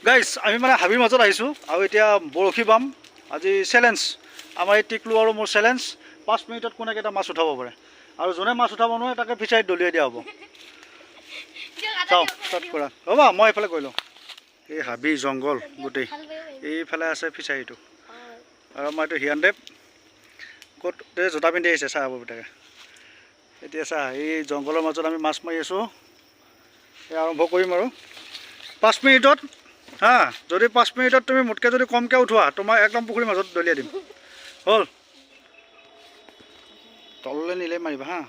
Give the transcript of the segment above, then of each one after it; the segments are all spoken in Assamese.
গাইজ, আমি মানে হাবিৰ মাজত আহিছোঁ আৰু এতিয়া বৰশী বাম। আজি চেলেঞ্জ, আমাৰ এই টিকলু আৰু মোৰ চেলেঞ্জ, 5 মিনিটত কোনে কেইটা মাছ উঠাব পাৰে আৰু যোনে মাছ উঠাব নোৱাৰে, তাকে ফিচাৰীত দলিয়াই দিয়া হ'ব। চাওঁ, ষ্টাৰ্ট কৰা। ৰ'বা, মই এইফালে গৈ লওঁ। এই হাবি জংঘল গোটেই, এইফালে আছে ফিচাৰীটো আৰু আমাৰ এইটো হিয়ানদেৱ ক'ত, এই জোতা পিন্ধি আহিছে চাহ পুতেকে। এতিয়া চা, এই জংঘলৰ মাজত আমি মাছ মাৰি আছোঁ। এই আৰম্ভ কৰিম আৰু 5 মিনিটত। হা, যদি 5 মিনিটত তুমি মোতকৈ যদি কমকৈ উঠোৱা, তোমাক একদম পুখুৰীৰ মাজত দলিয়াই দিম। হ'ল, তললৈ নিলে মাৰিবা। হা,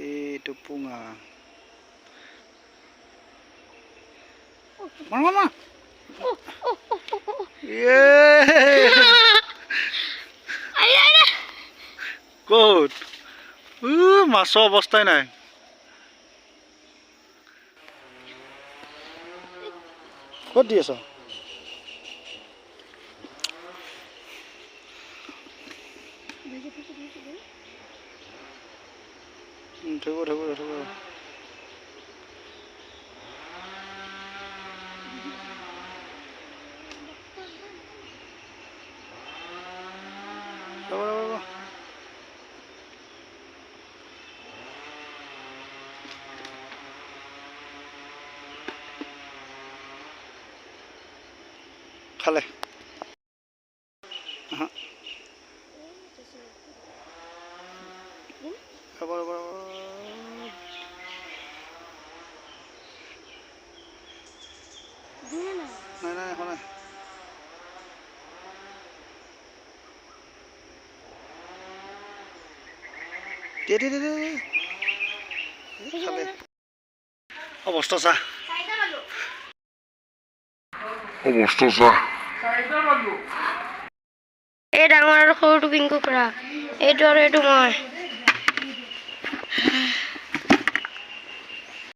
এইটো পুঙা। মাৰ, মাৰ, মাৰ। ইয়ে, ক'ত? মাছৰ অৱস্থাই নাই। ক'ত দি আছ? থাকিব, থাকিব, থাকিব। ৰ'ব, ৰ'ব, ৰ'ব। খালে। আহা। ৰ'ব, ৰ'ব, ৰ'ব। নাই, নাই, হোৱা নাই। দে, দে, দে, দে, দে। এই খালে। অৱস্থা চা। অৱস্থা চা। এই ডাঙৰ আৰু সৰুটো পিংকু খুৰা, এইটো আৰু এইটো মই।